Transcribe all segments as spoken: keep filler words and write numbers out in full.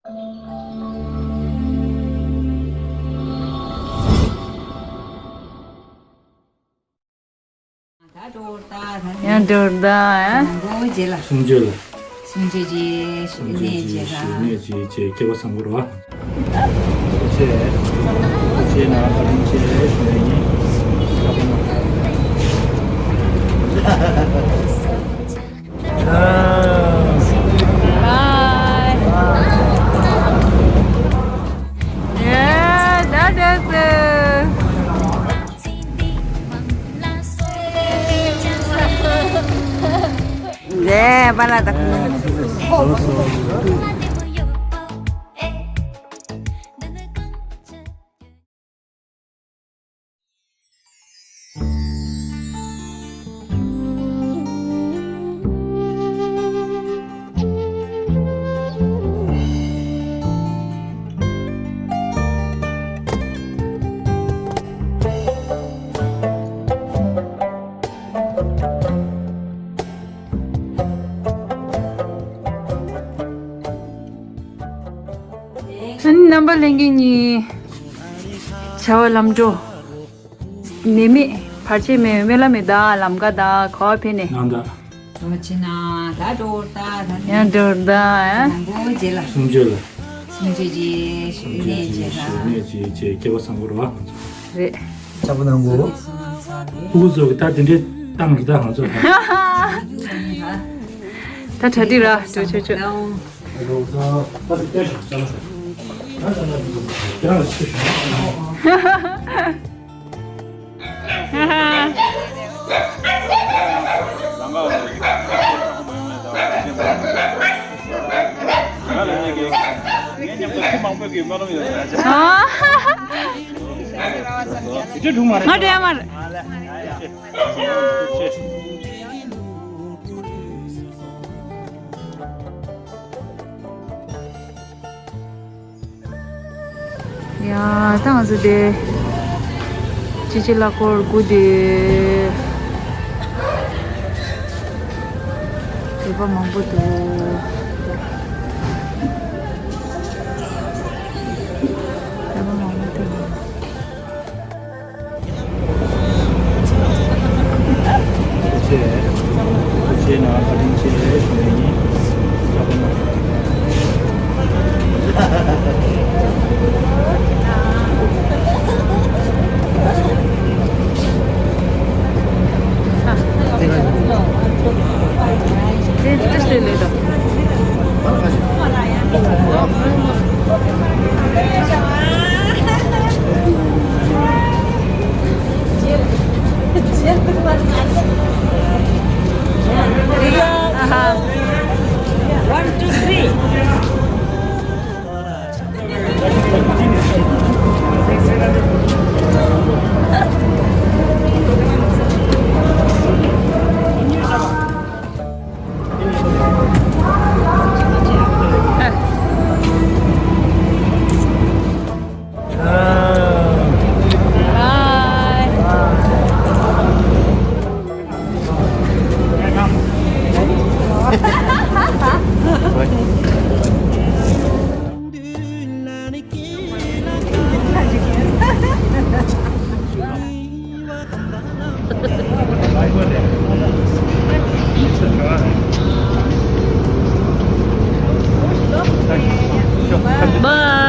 ཡང་འགྲོ་ད། གསུང་ཆོས་ལ། གསུང་ཆོས་ཀྱི་ཞུ་གནས་བྱེད་ལ། ཞུ་གནས་ཀྱི་ཅེས་སྐལ་བ་བཟང་པོ་རོ། ཆེ། ཆེ་ན་བ་རིན་ཆེ་ཞུ་ནས་ཡིན། Bye. Yeah, that is it. Yeah, balada. ཨ་ནི་རྣམ་པ་ལྷན་རྒྱས་གཉིས། བྱ་བ་ལམ་འགྲོ། ནད་མེད་བར་ཆད་མེད། སྨོན་ལམ་མེད་ད་ལམ་ཀ་ད་ག་བ་ཕེ་ནས། ནང་ད། ད་ཕྱི་ན་ད་འགྲོ་ད་ད་ཡང་འགྲོ་ད། མང་པོ་རྗེས་ལ། གསུང་ཆོས་ལ། གསུང་ཆོས་ཀྱི་ཞུ་གནས་བྱེད་ལ། ཞུ་གནས་ཀྱི་ཆེ་སྐལ་བ་བཟང་པོ་རོ། རེད། ལྕགས་པོ་ནང་གོ། ཕྲུ་གུ་ཚོ་གི་ད་དེ་འདྲའི་བཏང་རེད་ད་ང་ཚོ་ད། ད་གྲ་སྒྲིག་ར་འགྲོ་ཆོག་ཆོག་ང་འདྲ་མར། ཡ། ད་ང་ཚོ་དེ་སྤྱི་སྤྱི་ལ་སྐོར་དགུ་དེ་བོད་པ་མང་པོ་འདུག་བོད་པ་མང་པོ་འདུག One, two, three. Bye.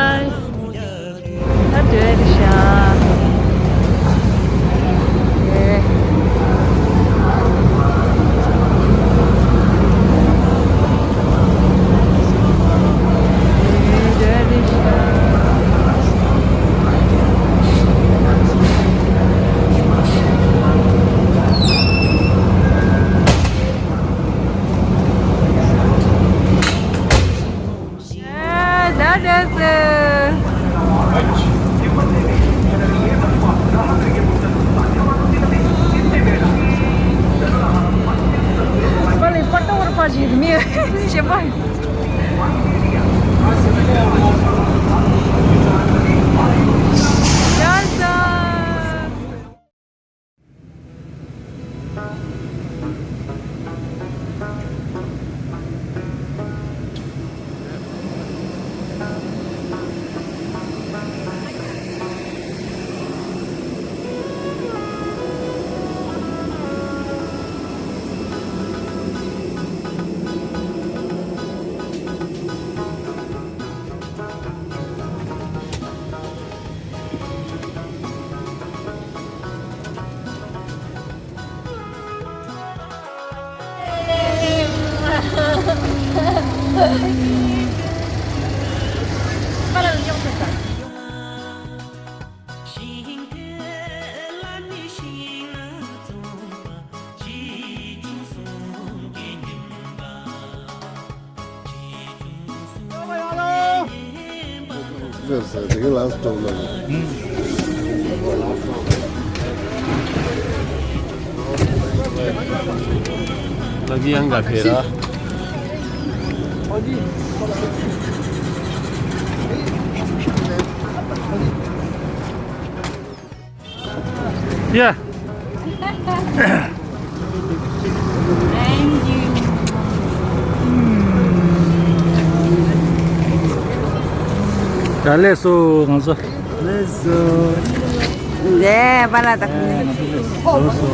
Lagi yang gak pera. Yeah. ད་ལེགས་སོ་ང་ཚོ། ལེགས་སོ། ལས་པ་ལ་དག་ནི། ལེགས་སོ།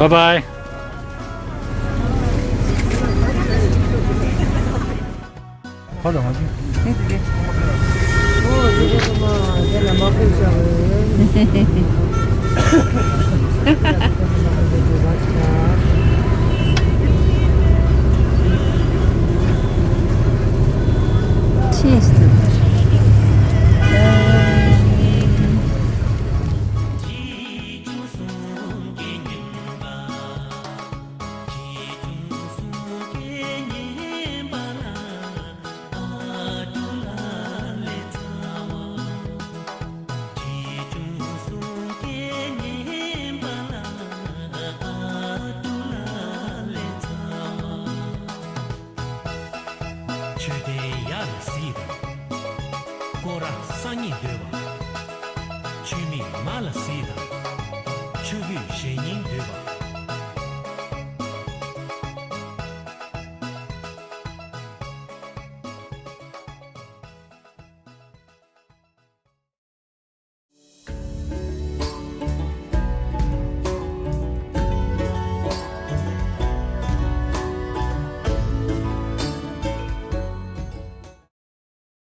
Bye bye. Cheers to that. ཆོས་ལྡན་ཡར་སྲིད་དང་